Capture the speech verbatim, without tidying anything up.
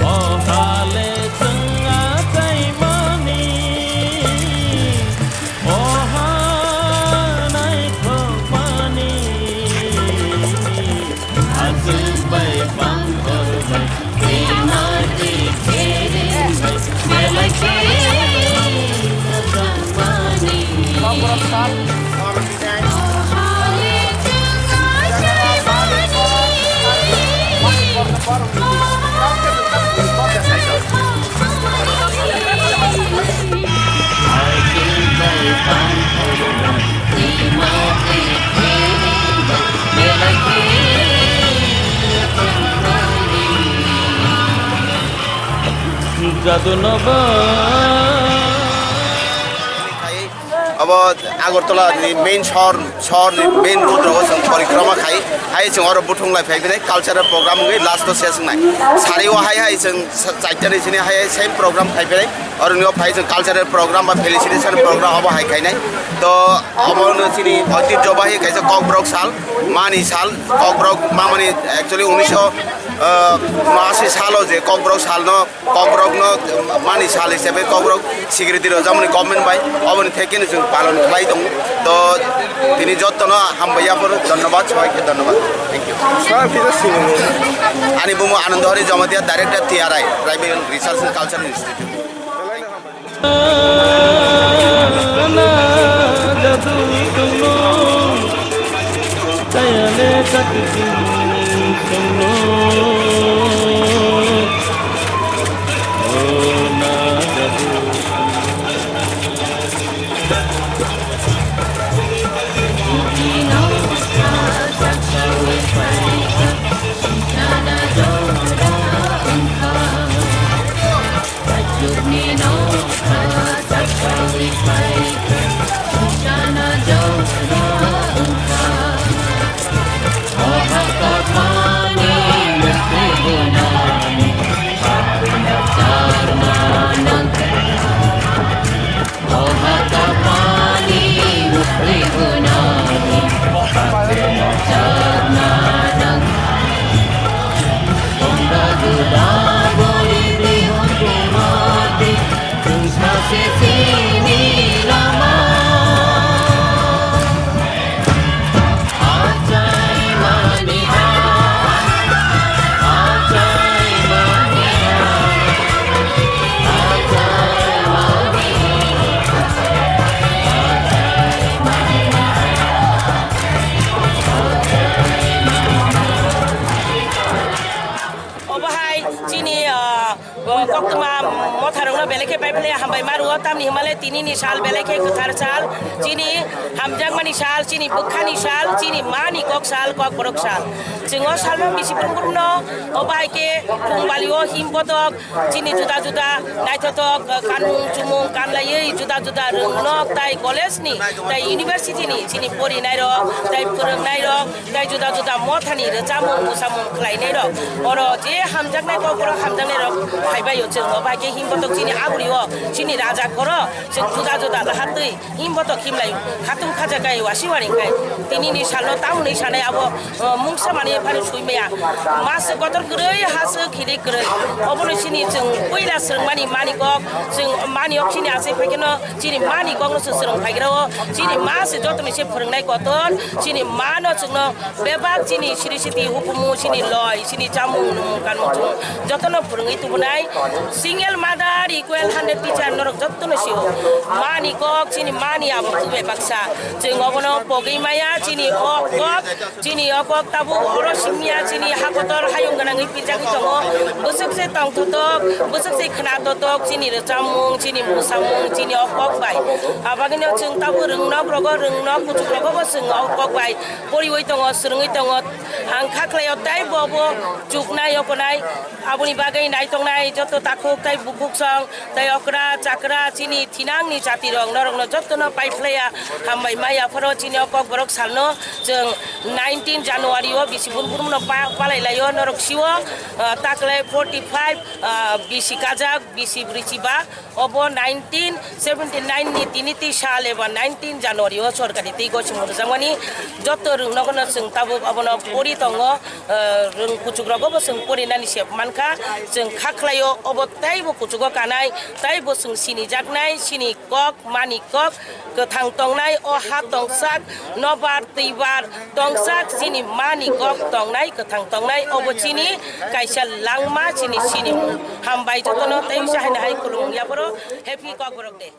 Ohale chwng achaimani, oha naithokmani, aswk bai bangkhor bai, twima twi khereng bai, belai khe mwchangmani. Jadu no ba. Obo Agartala ni main shor, shor ni main road rogo chwng porikroma khai. Hai chwng oro buthung lai phai bini cultural program wngwi last o ses wngnai. Sari o hai hai chwng sa-, chaita ni sini hai hai same program khai bini. Oro ni o phai chwng cultural program ba felicitation program obo hai khainai. To obo no chini oitibjo bahai kaisa Kokborok sal, mani sal, Kokborok mamani actually unisho, uh, unashi salo je Kokborok sal no Kokborokno mani sal hisabe Kokborok security rwjakmani government bai oboni thekeno chwng palon khlai tongo. To tini jottono hambai yaphuru, dhonnobad, sobaike dhonnobad. Thank you. Sir, kisa sinimung. Ani bumo Anando Hari Jamatia, Director T R I, Tribal Research and Culture Institute. Obo hai chini, ah, koktwma motharokno belai khe pai philai hambai ma rwo, tamni hwnba le tini ni sal belai khe kwthar sal, chini hamjakmani sal, chini bwkhani sal, chini mani kok sal, Kokborok sal. Chwng o salno bisi brum brum no, obo hai khe Khumbalio him bodok, chini juda juda naithothok, eh, kanmung chumung kanlaiwi juda juda rwngnok tai college ni tai university ni chini porinairok tai phwrwngnairok tai juda juda mothani rwchapmung musamung khlainairok oro je hamjaknai kokborok hamjaknairok phaibaio chwng obo hai khe him bodok chini agurio chini raja koro chwng juda juda lahatwi. Himbo to khimlai khatung khaja kai wasi wari kai. Tini ni salo tamoni sanai abo, uh, mungsa mani phari sui maya. Mas kotor kwrwi, has khili kwrwi. Obono chini chwng puila swrwngmani mani kok, chwng mani ok chini asai phaikeno chini mani kok no chwng swrwng phaigra o. Chini mas joto ni se phwrwngnai kotor, chini mano chwngno bebak chini siri siti hukumu chini loi, chini chamung nung kanmung chwng jotono phwrwngwi tubunai. Single mother equal hundred teacher. Norok jottono sio. Mani kok, chini mani abo tube baksa. Chwng obono pogwi maya, chini o kok, chini o kok tabuk oro simya, chini hakotor hayung gwnangwi pijagwi tongo. Bwswk se tongthotok, bwswk se khnathotok, chini rwchapmung, chini musamung, chini o kok bai. Abagino chwng tabuk rwngnok rogo, rwngnok kuchuk rogo bo chwng o kok bai poriwi tongo, swrwngwi tongo. Ang kha khlaio tei bo bo chuknai, yokonai, aboni bagwi naitoknai joto takhuk tei bukhuk song. Tei okra, chakra, chini thinangni jatirok norokno jottono paiphlaiya, hambai maya phoro chini o Kokborok salno chwng nineteen January o bisi bun burumno pa-, palai laio norok siwo, ah, takle forty five, ah, bisi kajak, bisi bwrwi chiba, obo nineteen seventy nine ni tini twi sal eba nineteen January o sorkari twi gochimung rwjakmani jotto rwngnogono chwng tabuk obono pori tongo. Ah, rwng kuchukrok obo chwng porinani se mankha, chwng kha khlaio obo teibo kuchugo kanai, teibo chwng sinijaknai, chini kok, mani kok, kwthang tongnai, o ha tongsak, nobar twibar tongsak, chini mani kok tongnai, kwthang tongnai, obo chini kaisa langma, chini sinimung. Hambai jotono tei usa haino hai khulumung yaporo, happy Kokborok day.